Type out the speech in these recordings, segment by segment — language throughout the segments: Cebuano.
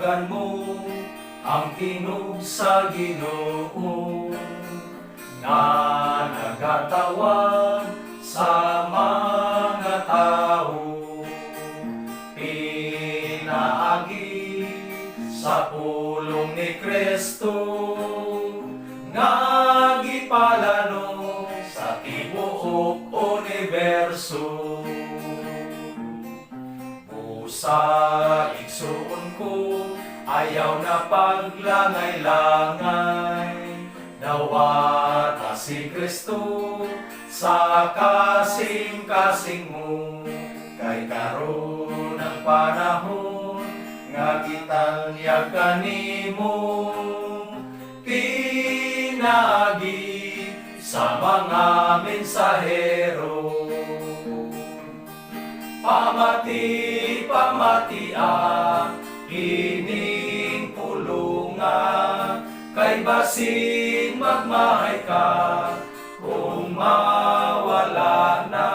Patungagan mo ang tingog sa Ginoo nga nagatawag sa mga tao pinaagi sa pulong ni Kristo nga gipalano sa tibuok universo. Busa, igsuon ko, ayaw na paglangay-langay. Dawata si Kristo sa kasing-kasing mo. Kay karon ang panahon nga gitanyag kanimo pinaagi sa mga mensahero. Pamati, pamatia, kining pulunga, kay basin magmahay ka kung mawala na.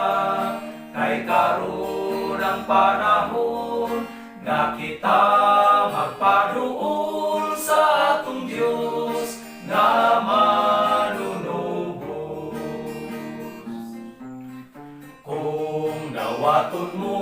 Kay karon ang panahon nga kita magpaduol sa atong Dios nga manunubos. Kung dawaton mo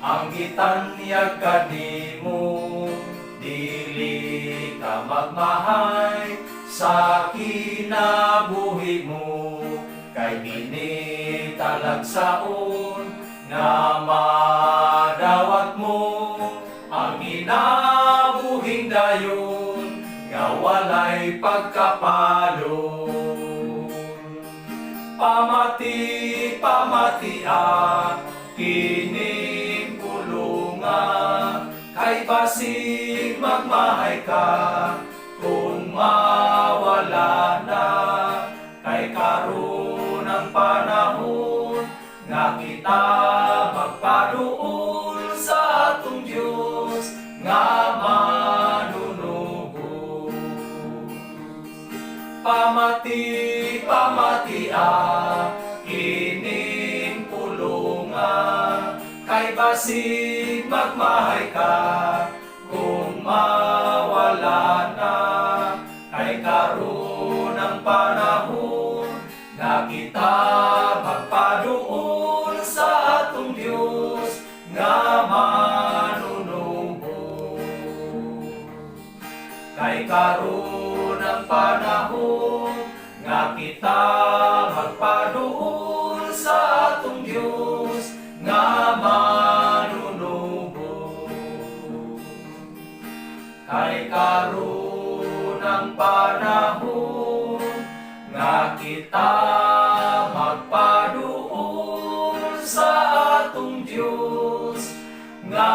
ang gitanyag kanimo, dili ka magmahay sa kinabuhi mo, kay kini talagsaon nga madawat mo ang kinabuhing dayon nga walay pagkapalon. Pamati, pamatia, kining pulunga, kay basig magmahay ka kung mawala na. Kay karon ang panahon nga kita magpaduol sa atong Dios nga manunubos. Pamati, pamatia, kining pulunga, kay basig magmahay ka kung mawala na. Kay karon ang panahon nga kita magpaduol sa atong Dios nga manunubos. Kay karon ang panahon nga kita magpaduol sa atong Dios nga manunubos. Kay karon ang panahon nga kita magpaduol sa atong Dios nga.